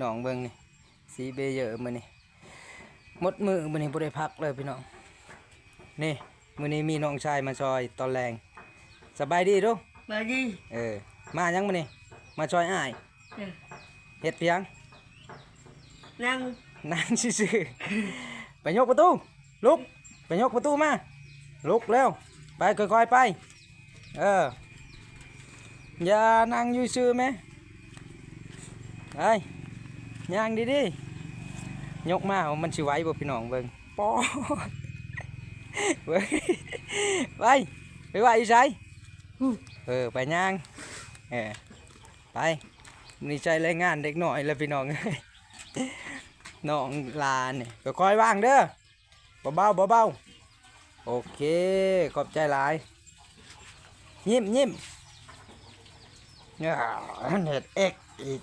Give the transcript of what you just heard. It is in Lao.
ນ້ອງເບິ່ງນີ້ ສີເບເຢີມື້ນີ້ ໝົດມື້ມື້ນີ້ບໍ່ໄດ້ພັກເລີຍພີ່ນ້ອງ. ນີ້ ມື້ນີ້ມີນ້ອງຊາຍມາຊ່ອຍຕອນແລງ. ສະບາຍດີດູ. ສະບາຍດີ. ເອີ ມາຫຍັງມື້ນີ້? ມາຊ່ອຍອ້າຍ. ເອີ ເຮັດຫຍັງ? ນັ່ງ ນັ່ງຊື່ໆ. ໄປຍົກປະຕູ ລຸກ ໄປຍົກປະຕູມາ ລຸກເລັວ. ໄປ ຄ່ອຍໆໄປ. ເອີ ຢ່ານັ່ງຢູ່ຊື່ແມະ. ໄປ ຍ່າງດີໆ. ຍົກມາ ມັນຊິໄຫວບໍ່ພີ່ນ້ອງ? ເບິ່ງ ປອດ ເບິ່ງ ໄປ ໄປໄຫວ້ຢູ່ໃສ? ເອີ ໄປຍ່າງ ເອີ ໄປ. ນີ້ໃຊ້ແຮງງານເດັກນ້ອຍແລ້ວພີ່ນ້ອງເອີຍ. ນ້ອງຫຼານນີ້ ຄ່ອຍໆວາງເດີ. ເບົາໆ ເບົາໆ. ໂອເຄ ຂອບໃຈຫຼາຍ. ຍິ້ມ ຍິ້ມ. ອາ ມັນເຮັດເອັກອີກ.